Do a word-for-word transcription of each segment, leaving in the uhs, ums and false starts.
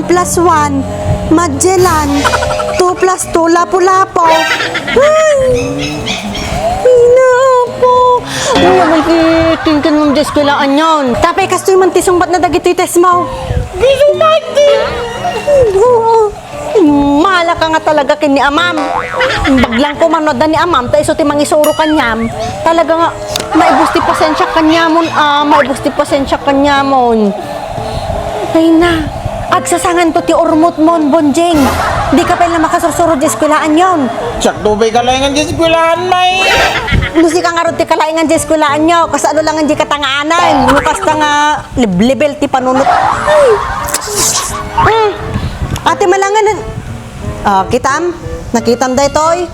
Plus one, Magellan. Two plus two, Lapu-Lapu. Ay! Ina, Apo. Ano naman itingkan mong Diyos ko ilaan yon? Tapay kastoy man ti sungbat na dagitoy test mo. Di sungbat, di. Oo. Mahala ka nga talaga ken ni amam. Baglang kuman no adda ni amam, ta isu ti mangisuro kaniam. Talaga nga, maibus ti pasensiak kaniamon, ah, maibus ti pasensiak kaniamon. Ay na, agsasanganto ti urmotmon, Bonjing. Di ka pay la makasursuro di eskuelaan yon. Siak to pay kalaingan di eskuelaan, may. No sika ngarud ti kalaingan di eskuelaan yo, kasano lang di katangaanan. No kasta nga leblebel ti panunot. Ay. Mm. Ate, malangan. Ah, kitam? Nakitam daytoy?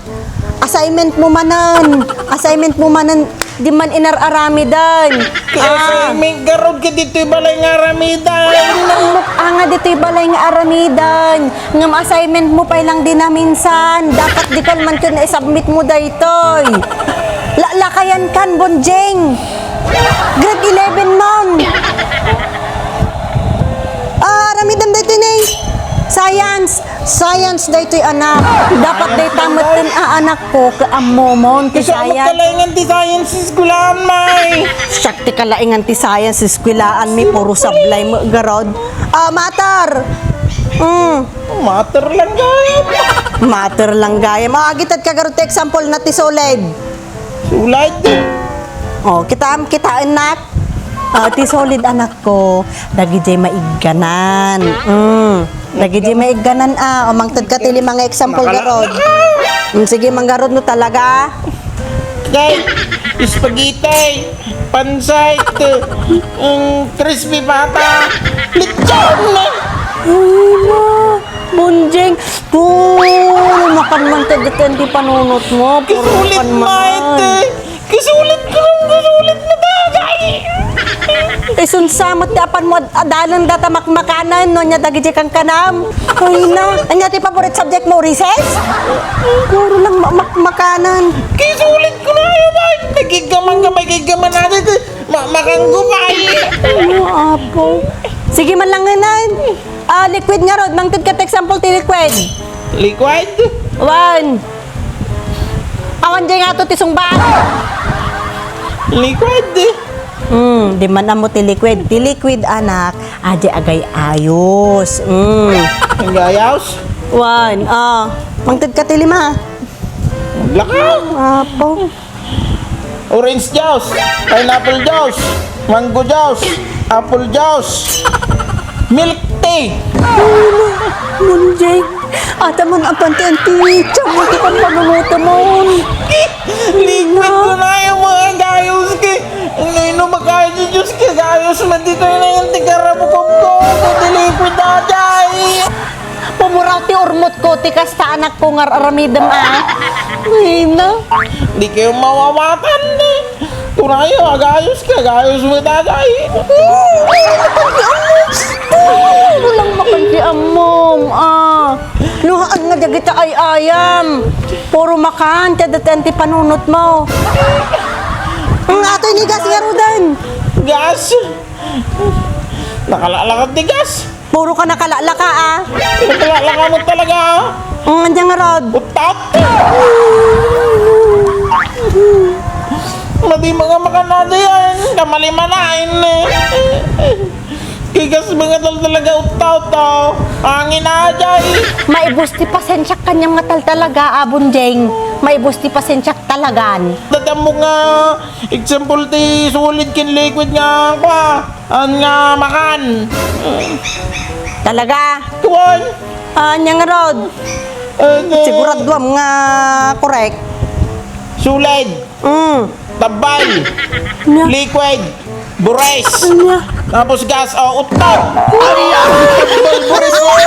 Assignment mo manen. Assignment mo manen. Di man inar-aramiden. Ti assignment garud ket ditoy balay nga aramidan. Anga ditoy balay nga aramidan. Ngem assignment mo pay lang di naminsan. Dapat di ka man ken isubmit mo daytoy. La-, lakayan kan, Bonjeng. Grade eleven man. Ah, aramidem daytoy ni. Science. Science daytoy, anak. Dapat dayta metten a anakko, ket ammomon ti science. Kalaingan ti science eskuelaan, may. Siak ti kalaingan ti science eskuelaan mi, puro sablay met garud. Ah, matter. Mm. Matter lang gayam. Matter lang gayam. Ah, agited ka garud ti example na ti solid. Sulay. Oh, kitam, kitaennak. Ah, ti solid anakko, dagidiay maigganan. Mm. Dagidiay maigganan, ah, umangted ka ti lima nga example garud. Mm, sige, manggarud no talaga. Kay, spaghetti, pancit, mm, crispy pata, lechon. Ay, ma. Bonjeng, puro makan man ti deten ti panunot mo. Puro makan man. Kisulit, Maite. Kisulit ko lang, kisulit na tagay. Isun sa met ti apan mo ad-, adalan data makmakanan, no, nya dagiti kankanam. Ay na. Anya ti favorite subject mo, recess? Puro lang ma-, makmakanan. Kisulit ko na, ay, ay. Nagiggaman ka, magiggaman natin. Ma-, makanggo pa, ay. Ano, apo? Sige man lang, nganan. Ah, liquid ngarud. Mangted ka ti example ti liquid. Liquid? Wan. Awan diay nga to ti sungbat. Liquid? Hmm, di man ammo ti liquid. Ti liquid, anak, adi agay-ayos. Hmm. Agay-ayos? Wan, ah. Mangted ka ti lima. Lakaw! Apo. Orange juice, pineapple juice, mango juice, apple juice, milk tea. Munjay, ata man apan ti anti, tiyan mo ti pampanunuta mo. Liquid ko na yung mga gayos ki. Nino makaya ti juice ki gayos man dito yung anti karabukog ko. Pwede liquid na, jay. Pumuraw ti urmot ko, ti kasta anak ko nga ar-aramidem, ah. Ay, na. Di kayo mawawatan, eh. Tunayo, agayos ka, agayos mo tagay. Ulang makan ti ammom, ah. Luhaan nga dagita ay ayam. Puro makan, ti datan ti panunot mo. Ang atoy ni gas nga rudan. Gas? Nakalalakat ti gas. Puro ka nakalaka, ah. Nakalaka mo talaga, ah. Ang andyan nga rod. Utat! Madi mga makanada yan. Kamali manain, eh. Kigas mga tal talaga utat, oh. Angin aja, eh. Maibus ti pasensiak kanyang nga tal talaga, ah, Bunjeng. Maibus ti pasensiak talagan. Dadamo nga example ti solid ken liquid nga, kwa. An nga makan? Talaga? Kuwan? Ah, anya nga rod? Eh, eh. Siguraduam nga correct. Sulid. Mm. Tabal. Nya. Liquid. Bures. Nya. Tapos gas, oh, utot. Ay, ah, tabal, bures, oh.